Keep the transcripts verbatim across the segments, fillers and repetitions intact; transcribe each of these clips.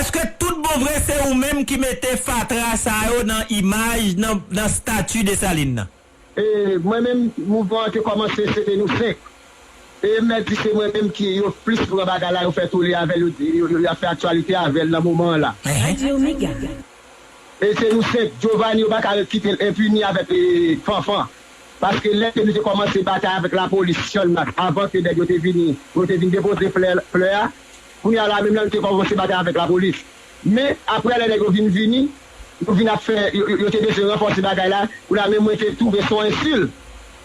Èske tout bon vre se ou menm ki mete fatra sa yo nan imaj, nan, nan stati Desalin nan? E, mwen menm, mouvman an te kòmanse, se te nou senk. E m mèt di se mwen menm ki yo plis pran bagay la, yo fè tole avè l, yo, yo, yo, y ap fè aktyalite avè l nan moman an la. Radyo Mega. E se nou senk. Giovanni, yo pa ka ret kite l enpini avèk, e, Fanfan. Paske lè ke nou te kòmanse batay avèk lapolis, Channmas, avan ke nèg yo te vini, yo te vin depoze flè, flè a, kounye a la menm la, nou te kòmanse batay avèk lapolis. Men, apre lè nèg yo vin vini, yo vin ap fè, yo, yo, yo te bezwen ranfòse bagay la, kounye a menm mwen te twouve se yon ensil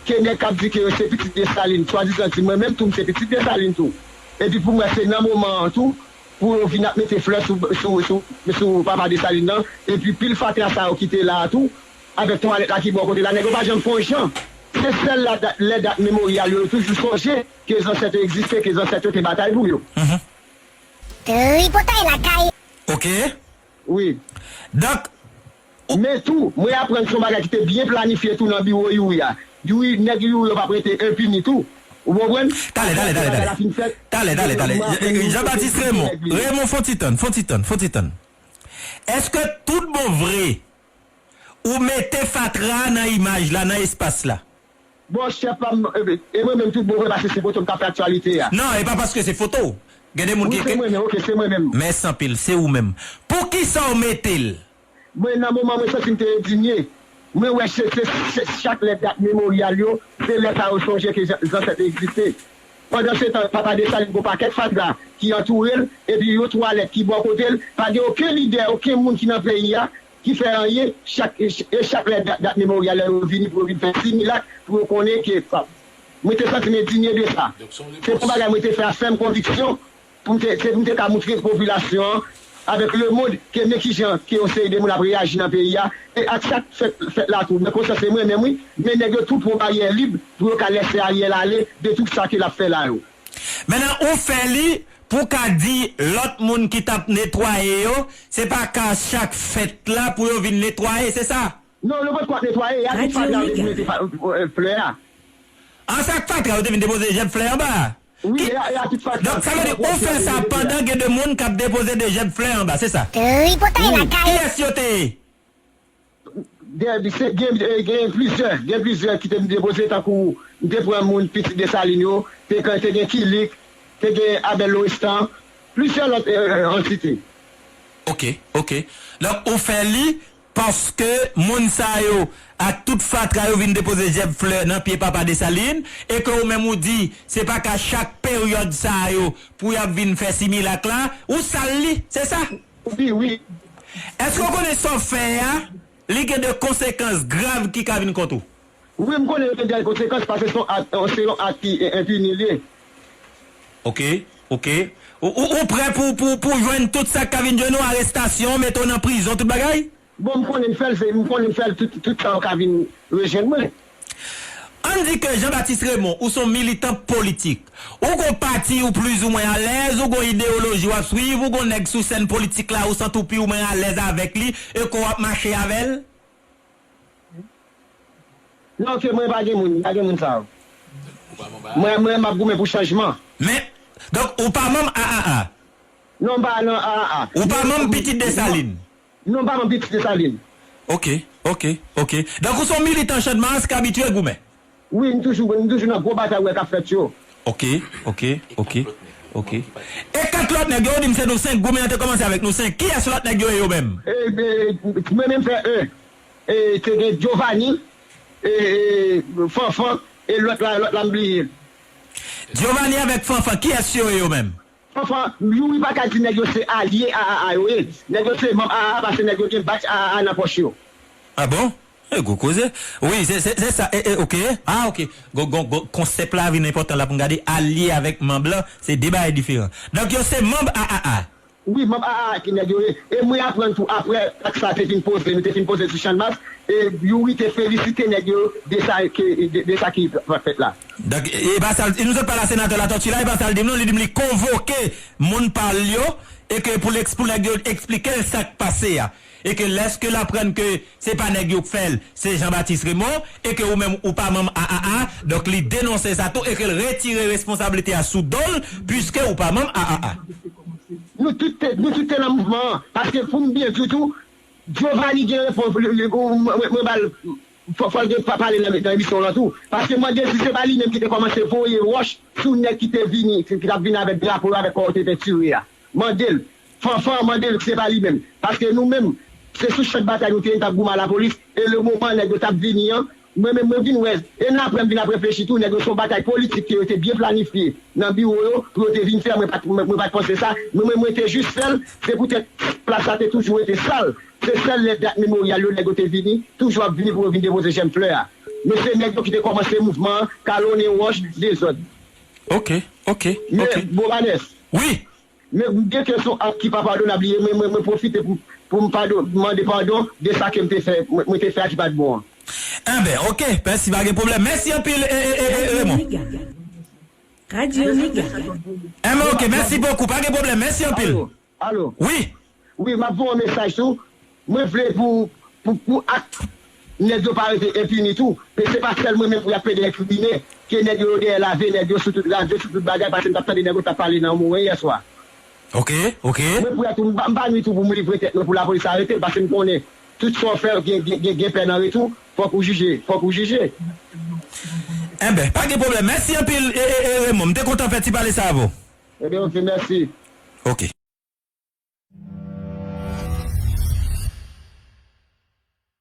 ke nèg k ap di ke yo se pitit Desalin, swadizan di mwen menm tou, m se pitit Desalin tou. Epi pou mwen, se nan moman an tou, pou yo vin ap mete flè sou, sou, sou, sou papa Desalin nan, epi pil fatra sa yo ki te la a tou, avèk twalèt la ki bò kote la, nèg yo pa janm fè yon jan. Se sèl la dat, lè dat memoryal yo, yo toujou sonje ke zansèt yo egziste, ke zansèt yo te batay pou yo. Mhm. Tripotay lakay. Ok. Wi. Donk, ou Men tou, mwen aprann se yon bagay ki te byen planifye tou nan biwo Youri a. Youri, nèg Youri yo p ap rete enpini tou. Ou konprann? Talè, talè, talè, talè. Talè, talè, talè. Jean Baptiste Raymond, Raymond, fon ti tann, fon ti tann, fon ti tann. Èske tout bon vre, ou mete fatra nan imaj la, nan espas la? Bon, chèf pa m, e, e mwen menm tout bon vre paske se foto m k ap fè aktyalite a. Non, e pa paske se foto w. Gen de moun Wi, ki se mwen menm, ok, se mwen menm. Mèsi anpil, se ou menm. Poukisa w mete l? Mwen, nan moman mwen santi m te endinye. Mwen wè se, se, se chak lè dat memoryal yo, se lè sa yo sonje ke zan-, zansèt yo egziste. Pandan se tan, papa Desalin gon pakèt fatra ki antoure l, epi yon twalèt ki bò kote l, pa gen okenn lidè, okenn moun ki nan peyi a, ki fè anyen, chak, e chak lè dat, dat memoryal la yo vini pou yo vin fè similak, pou yo konnen ke, mwen te santi m endinye de sa. Se yon bagay mwen te fè a fèm konviksyon, pou m te, se pou m te ka moutre popilasyon an, avèk lemonn, ke men kijan ke yon seri de moun ap reyaji nan peyi a, e ak sa k fèt, fèt la tou. Men konsa se mwen menm wi, men nèg yo tou pran baryè lib pou yo ka lèse Ariel ale de tout sa ke l ap fè la yo. Mentnan, ou fè li pou w ka di lòt moun ki t ap netwaye yo, se pa ka chak fèt la pou yo vin netwaye, se sa? Non, yo potko ap netwaye, e a tout fatra yo te vin mete fa-, e, flè a. An, se ak fatra yo te vin depoze jèb flè anba a? Wi, e a, e a tout fatra. Donk, sa vle di, ou fè sa pandan gen de moun k ap depoze de jèb flè anba, se sa? Tripotay lakay. Kiyès yo te ye? Gen, se, gen, e, gen plizyè, gen plizyè ki te depoze, tankou m te pran moun pitit Desalin yo, te, te gen Kilik, te gen Abèl Lorestan, plizyè lòt, e, e, antite. Ok, ok. Donk, ou fè li paske moun sa yo ak tout fatra yo vin depoze jèb flè nan pye papa Desalin, e ke ou menm ou di, se pa ka chak peryòd sa yo pou y ap vin fè similak la, ou sal li, se sa? Wi, wi. Èske w konnen sa w fè a, li gen de konsekans grav ki ka vin kont ou? Wi, m konnen yo te gen konsekans paske se yon ak, se yon ak ki e, enpini l ye. Ok, ok. Ou, ou, ou prè pou, pou, pou jwenn tout sa k ka vin jwenn ou, arestasyon, mete w nan prizon, tout bagay? Bon, m konnen m fè l, se, m konnen m fè l, tout, tout sa yo ka vin rejwenn mwen. Ann di ke Jean Baptiste Raymond, ou se yon militan politik. Ou gon pati ou plizoumwen alèz, ou gon ideyoloji w ap swiv, ou gon nèg sou sèn politik la, ou santi w pi ou mwen alèz avèk li, e ke w ap mache avè l? Non, ke mwen pa gen moun, pa gen moun sa yo. Mwen, mwen, m ap goumen pou chanjman. Men, donk, ou pa manm A A A? Non, m pa nan A A A. Ou pa manm Pitit Desalin? Non, m pa manm Pitit Desalin. Ok, ok, ok. Donk, ou se yon militan Channmas k abitye goumen? Wi, m toujou, m toujou nan gwo batay ou wè k ap fèt yo. Ok, ok, ok, ok. E kat lòt nèg yo, ou di m se nou senk, goumen an te kòmanse avèk nou senk. Kiyès lòt nèg yo ye yo menm? E, e, mwen menm fè en. E, te gen Giovanni, e, e, Fanfan, e lòt la, lòt la m bliye. Giovanni avèk Fanfan, kiyès yo ye yo menm? Fanfan, Youri pa ka di nèg yo se alye A A A yo ye. Nèg yo se manm A A A paske nèg yo gen badj A A A nan pòch yo. Ah bon? E gwo koze. Wi, se, se, se sa. E, e, ok. Ah, ok. Gon, gon, gon, konsèp la vin enpòtan la pou n gade alye avèk manm lan, se de bagay diferan. Donk, yo se manm A A A. Wi, manm A A A ki nèg yo ye. E mwen aprann tou, apre ak sa te fin poze, nou te fin poze sou Channmas, e Youri te felisite nèg yo de sa ke, de, de sa ki pral fèt la. Donk, e pa sa l, nou sot pale a senatè Latortue la, e pa sa l di m non, li di m li konvoke moun pa l yo, e ke pou l eks-, pou nèg yo eksplike l sa k pase a. E ke lèske l aprann ke se pa nèg yo k fè l, se Jean Baptiste Raymond, e ke ou menm ou pa manm A A A, donk li denonse sa tou, e ke l retire responsablite a sou do l, piske ou pa manm A A A. Nou tout te, nou tout te nan mouvman an. Paske pou m byen di w tou, Giovanni gen repons, li, li, mwen, mwen, mwen ba l, fò, fò l gen pa pale nan, nan emisyon w lan tou. Paske mande l si se pa li menm ki te kòmanse voye wòch sou nèg ki te vini, ki t ap vini avèk drapo yo, avèk kò yo te pentire a. Mande l. Fanfan, mande l si se pa li menm. Paske nou menm, se sou chan batay nou te ye, n t ap goumen a lapolis. E le moman nèg yo t ap vini an, mwen menm, mwen vin wè, e n apre, m vin ap reflechi tou, nèg yo se yon batay politik ke yo te byen planifye nan biwo yo, pou yo te vin fè, mwen pa t, mwen, mwen pa t panse sa. Mwen, mwen, mwen te jis fè l, se poutèt plas la te toujou rete sal. Se sèl lè dat memoryal yo, nèg yo te vini, toujou ap vini pou yo vin depoze jèm flè a. Men se nèg yo ki te kòmanse mouvman an, kalonnen wòch, dezòd. Ok, ok, Men, ok. Bobanès, Wi, men gen kesyon ak ki pa padonab li ye, men mwen, mwen pwofite pou, pou m padon, mande padon de sa ke m te fè, mwen, mwen te fè a ki pa t bon an. Enben, ok, mèsi, pa gen pwoblèm. Mèsi anpil, e, e, e, e, Raymond. Radio Mega. Enben, ok, mèsi bokou, pa gen pwoblèm. Mèsi anpil. Alo, alo. Wi, Wi, m ap voye yon mesaj tou. Mwen vle pou, pou, pou ak nèg yo pa rete enpini tou. Men se pa sèl mwen menm pou y ap plede enkrimine. Ke nèg yo dèyè lave, nèg yo sou tout radyo, sou tout bagay, paske m t ap tande nèg yo t ap pale nan yon moman yè swa. ok, ok. Mwen pou y ap tou, m pa, m pa nwi tou pou m livre tèt mwen pou lapolis arete l, paske m konnen tout sa w fè gen, gen, gen, gen pè nan retou, fòk ou jije, fòk ou jije. Enben, pa gen pwoblèm. Mèsi anpil, e, e, e, Raymond. M te kontan fè ti pale sa avè w. Ebyen, ok, mèsi. Ok.